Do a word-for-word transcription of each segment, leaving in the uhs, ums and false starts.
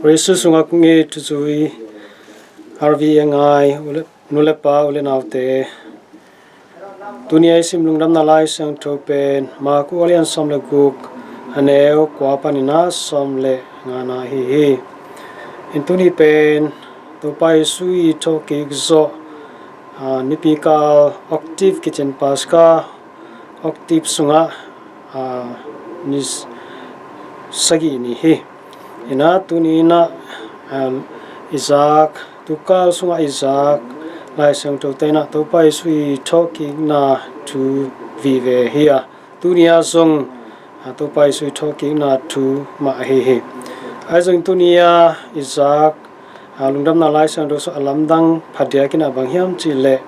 Jesu sungah kong it thuzui R V A ngai u le, nu le pa, u le naute. Tuni a i sim Lungdamna Lai Siangtho pen Marku a lian sawm le guk, a neu kua panin a sawm le ngana ahi hi. In tuni pen Topa Jesu i thawhkik zawh, a, nipikal octave kicin Paska octave sungah, a, ni s-, sagih ni hi. Inah tuni inah, a, i zak, tukal sungah i zak Lai Siangthote inah Topa Jesu i thawhkikna thu vive hi a, tuni a zong, a, Topa Jesu i thawhkikna thu mah ahi hi. Ahi zong tuni a i zak, a, Lungdamna Lai Siangtho sung a lamdang phadiakin a bang hiam cihleh,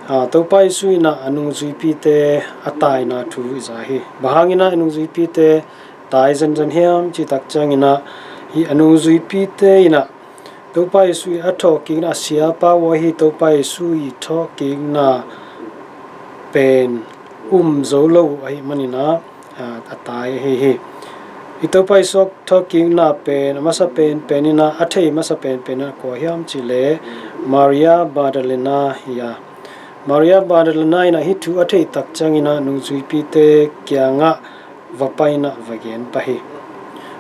a, Topa Jesu inah a nungzuipite a taina thu i za hi. Bang hangin ah a nungzuipite tai zenzen hiam cih tak ciangin ah, hih a nungzuipite inah Topa Jesu i a thawhkikna, a siapa uh ahi Topa Jesu i thawhkikna pen um zo lo uh ahih manin ah, a, a tai ahi hi. I Topa Jesu thawhkikna pen a masa penpen inah, a thei masa penpen inah kua hiam cihleh Maria Magdalena hi a, Maria Magdalena inah hih thu a theih tak ciangin ah nungzuipite kiangah va pai inah va gen pah hi.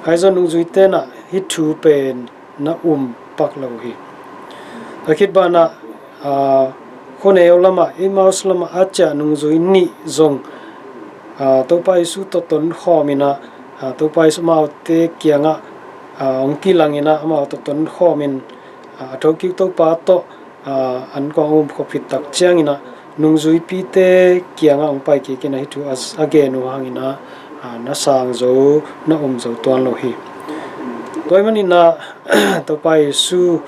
Ahi zong nungzuite inah hih thu pen na um pak lo hi. A khit banah, a, khuaneu lamah, Emmaus lamah a ciah nungzui nih zong, a, Topa Jesu tawh tonkhawm inah, a, Topa Jesu amaute kiangah, a, hong kilang inah amau tawh tonkhawm in, a, a thokik Topa tawh, a, an kong um khop khit tak ciangin ah nungzuipite kiangah hong pai kik inah hih thu a, a gen uh hangin ah, a, na sang zo, na um zo tuan lo hi. Tua ahih manin ah Topa Jesu,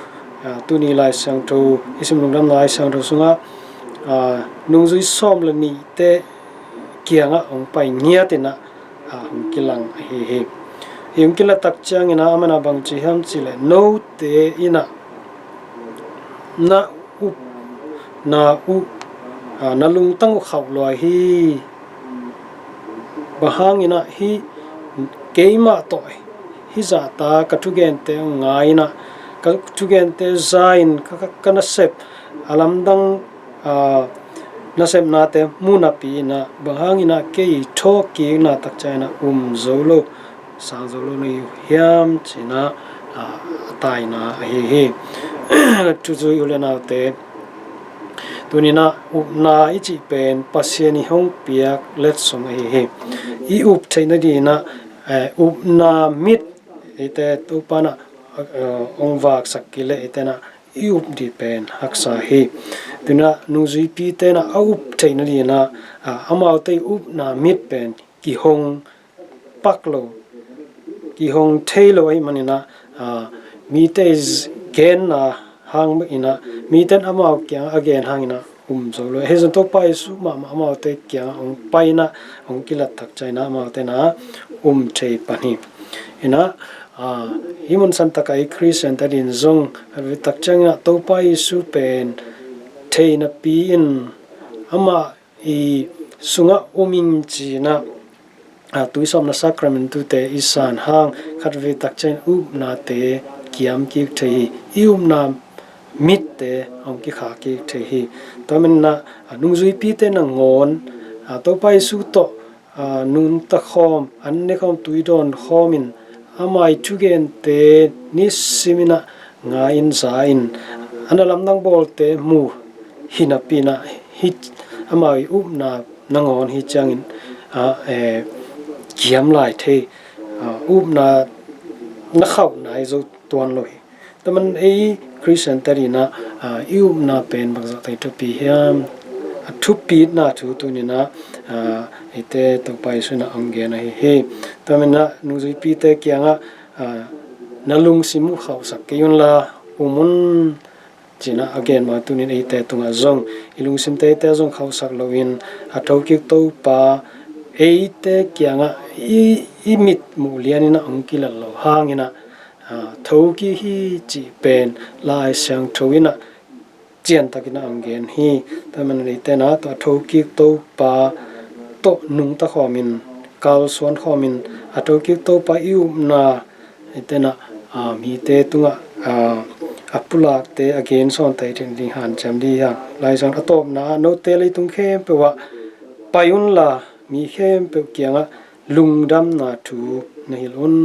a, tuni Lai Siangtho, i sim Lungdamna Lai Siangtho sungah, a, nungzui sawm le nihte kiangah hong pai ngiat inah, a, hong kilang ahi hi. Hih hong kilang tak ciangin ah aman a bang ci hiam cihleh, note inah na upna uh, a, na lungtang uh khauh lua hi. Bang hangin ah hih keimah tawh hih zahta ka thugente hong ngai inah, ka thugente za-in ka, ka, ka nasep a lamdang, a, nasepnate mu napi inah, bang hangin ah kei i thawhkikna tak ciangin ah um zo lo, sang zo lo na hi uh hiam ci-in ah, a, a taina ahi hi. Thuzui u le naute, tuni inah upna i cih pen Pasian i hong piak letsong ahi hi. I up theih nading inah, eh, upna mit eite Topa inah, eh, hong vaksak kei leh eite inah i up ding pen haksa hi. Tuni inah nungzuipite inah a up theih nading inah, a, amaute i upna mit pen kihong pak lo, kihong thei lo ahih manin ah, a, mite i z-, genna hang bek inah, mite in amau kiangah a gen hangin ah um zo lo. Ahi zong Topa Jesu mahmah amaute kiangah hong pai inah, hong kilat tak ciangin ah amaute inah um thei pan hi. Inah, a, hih mun santak ah i Khristiante adingin zong, a, tak ciangin ah Topa Jesu pen thei napi-in amah i sungah um ing ci-in ah, a, tuisawpna sacrament-ute i san hang khatvei tak ciangin upnate kiam kik thei hi. I upna mitte hong kikhah kik thei hi. Tua manin ah, a, nungzuipite nangawn, a, Topa Jesu tawh, a, nungta khawm, an ne khawm, tui dawn khawmin ama i thugente nisimin ah ngai-in za-in, a na lamdang bawlte mu hi napi-in ah, hih amau i upna nangawn hi ciangin, a, eh, kiam lai thei, a, upna na khauh nai zo tuan lo hi. Tua manin ei Khristiante adingin ah, a, i upna pen bangzah tawh thupi hiam? A thupitna thu tuni-in ah, a, eite Topa Jesu inah hong gen ahi hi. Tua manin ah nungzuipite kiangah, a, na lungsim uh khauhsak kei unla um un ci-in ah a gen mah tuni-in eite tungah zong i lungsimte eite zong khauhsak loin, a thokik Topa eite kiangah i, i mit muh lianin ah hong kilat loh hangin ah, a, thokik hi cih pen Lai Siangtho in ah ciantakin ah hong gen hi. Tua manin eite inah tua thokik Topa tawh nungta khawmin, kalsuan khawmin, a thokik Topa i upna eite inah Aa, mite tungah, aa, a pulakte a gen sawnte i theih ding hanciam ding hi hang. Lai Siangtho a tawpna ah, note leitung khempeuh ah pai unla, mi khempeuh kiangah lungdamna thu na hilh un.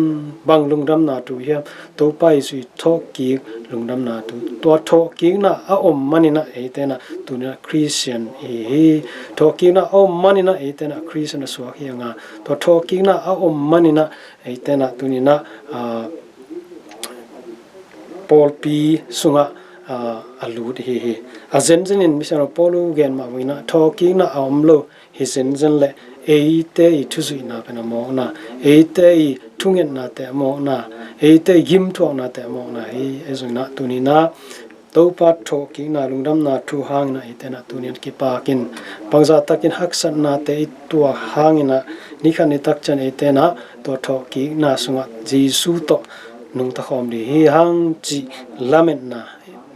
Bang lungdamna thu hiam? Topa Jesuh i thawhkik lungdamna thu. Tua thawhkikna a om maninah eite inah tuni inah Khristian i hi hi. Thawhkikna a om maninah eite inah Khristian a suak hi hang a, tua thawhkikna a om maninah eite inah tuni inah, aa, pawlpi sungah, aa, a lut i hi hi. A zenzenin Misiangtho Paul in gen mah bangin ah thawhkikna a om lo hi zenzen leh eite i thuzuihna pen a mawkna, eite i thungetnate a mawkna, eite i gimthuaknate a mawkna hi. Ahi zongin ah tuni inah Topa thawhkikna lungdamna thu hangin ah eite inah tuni in kipakin bangzah takin haksatnate i tuak hangin ah nikhat nitak ciang eite inah tua thawhkikna sungah Jesuh tawh nungta khawm ding hi hang cih lametna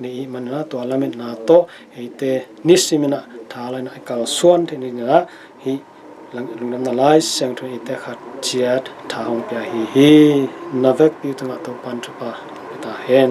nei i hih manin ah tua lametna tawh eite nisimin ah tha lo-in ah i kalsuan theih dingin ah hih lungdamna Lai Siangtho in eite khat ciat tha hong pia hi hi. Na vekpi tungah Topa'n thupha hong pia ta hen.